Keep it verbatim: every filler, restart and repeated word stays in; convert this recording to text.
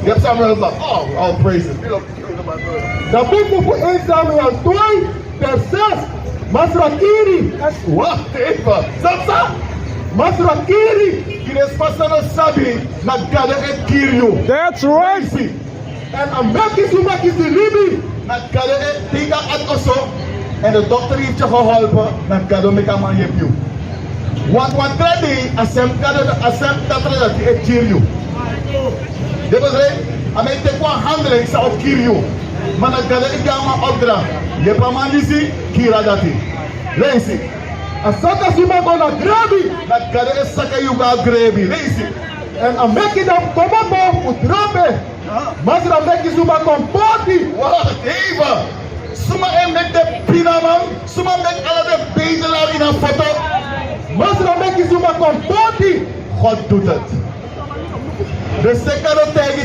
Yep, Samuel is like, oh, all praises. We love you, my brother. Dan buku fu één Samuel twee, vers zes. Masra kiri. Wacht even. San, san? Masra kiri. Yu no sabi, na Gado e kiri yu. That's right. Èn a meki suma kisi libi. Na Gado e teki a koso. Èn de dokter e geholpen, na Gado meki a man yepi yu. Want wan tra dei, a sem Gado, a sem tra dati e kiri yu. Dati wani taki, a man e teki wan handeling san o kiri yu. Ma na Gado e gi a man opdracht. Yepi a man disi, kiri a dati. Leisi. A saka suma go na grebi. Na Gado e saka yu go na grebi. Leisi. Èn a meki den komoto fu drape. Masra meki suma kon poti. Wacht even. Suma e meki den pinaman, suma meki ala den bedelaar ini a foto. Masra meki suma kon poti. God doet het. Dus te Gado taigi